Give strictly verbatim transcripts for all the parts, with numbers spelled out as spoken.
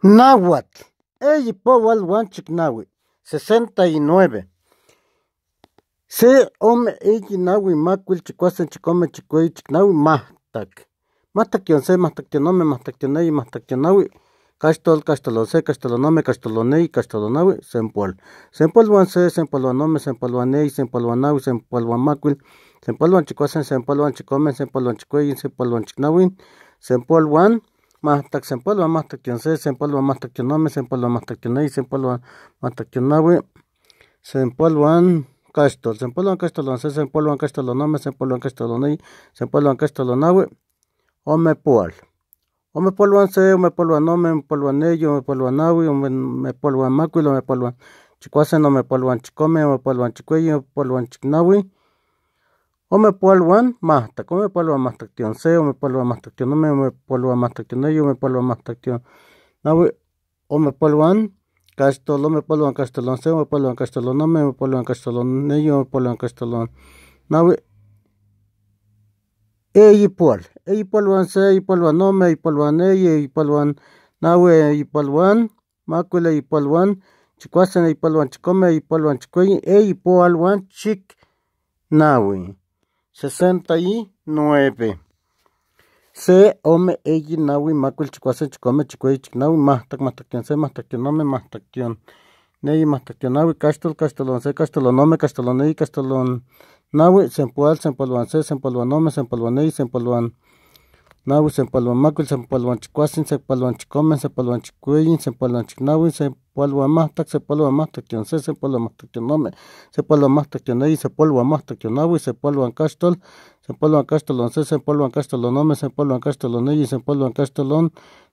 Nahuatl, eyi powal uan chiknawi, sesenta y nueve. Se, ome, eyi, nawi, makuil, chikuasen, chikome, chikueyi, chiknawi, mahtak. Mahtak yon se, mahtak yon ome, mahtak yon eyi, mahtak yon nawi. Kaxtol, kaxtol on se, kaxtol on ome, kaxtol on eyi, kaxtol on nawi, senpol. Senpol uan se, senpol uan ome, senpol uan eyi, senpol uan nawi, senpol uan makuil, senpol uan chikuasen, senpol uan chikome, senpol uan chikueyi, senpol uan chiknawi, senpol uan mahtak, senpol uan mahtak yon se, senpol uan mahtak yon ome, senpol uan mahtak yon eyi, senpol uan mahtak yon nawi, senpol uan kaxtol, senpol uan kaxtol on se, senpol uan kaxtol on ome, senpol uan kaxtol on eyi, senpol uan kaxtol on nawi, omepol. Omepol uan se, omepol uan ome, omepol uan eyi, omepol uan nawi, omepol uan makuil, omepol uan chikuasen, omepol uan chikome, omepol uan chikueyi, omepol uan chiknawi, omepol uan mahtak, omepol uan mahtak yon se, omepol uan mahtak yon ome, omepol uan mahtak yon eyi, omepol uan mahtak yon nawi, omepol uan kaxtol, omepol uan kaxtol on se, omepol uan kaxtol on ome, omepol uan kaxtol on eyi, omepol uan kaxtol on nawi, eyipol. Eyipol uan se, eyipol uan ome, eyipol uan eyi, eyipol uan nawi, eyipol uan makuil, eyipol uan chikuasen, eyipol uan chikome, eyipol uan chikueyi, eyipol uan chiknawi, sesenta y nueve. Se, ome, eyi, nawi, makuil, chikuasen, chikome, chikueyi, chiknawi, mahtak, mahtak yon se, mahtak yon ome, mahtak yon eyi, mahtak yon nawi, kaxtol, kaxtol on se, kaxtol on ome, kaxtol on eyi, kaxtol on nawi, senpol, senpol uan se, senpol uan ome, senpol uan eyi, senpol uan nawi, senpol uan makuil, senpol uan chikuasen, senpol uan chikome, senpol uan chikueyi, senpol uan chiknawi, senpol uan mahtak, senpol uan mahtak yon se, senpol uan mahtak yon ome, senpol uan mahtak yon eyi, senpol uan mahtak yon nawi, senpol uan kaxtol, senpol uan kaxtol on se, senpol uan kaxtol on ome, senpol uan kaxtol on eyi, senpol uan kaxtol on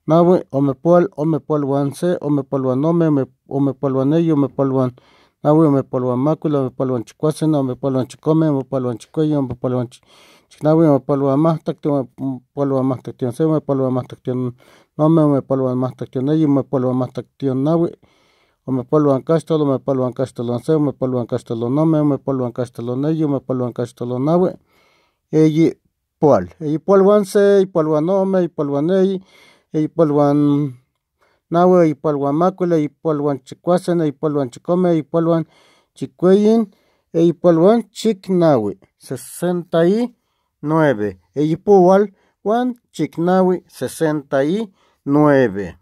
nawi, omepol, omepol uan se, omepol uan ome, ome-, omepol uan eyi, omepol uan nawi, omepol uan makuil, omepol uan chikuasen, omepol uan chikome, omepol uan chikueyi, omepol uan chi-, chiknawi, omepol uan mahtak, omepol uan mahtak yon se, omepol uan mahtak yon ome, omepol uan mahtak yon eyi, omepol uan mahtak yon nawi, omepol uan kaxtol, omepol uan kaxtol on se, omepol uan kaxtol on ome, omepol uan kaxtol on eyi, omepol uan kaxtol on nawi, eyipol. Eyipol uan se, eyipol uan ome, eyipol uan eyi, eyipol uan nawi, eyipol uan makuil, eyipol uan chikuasen, eyipol uan chikome, eyipol uan chikueyi, eyipol uan chiknawi, sesenta y nueve. Eyipowal uan chiknawi, sesenta y nueve.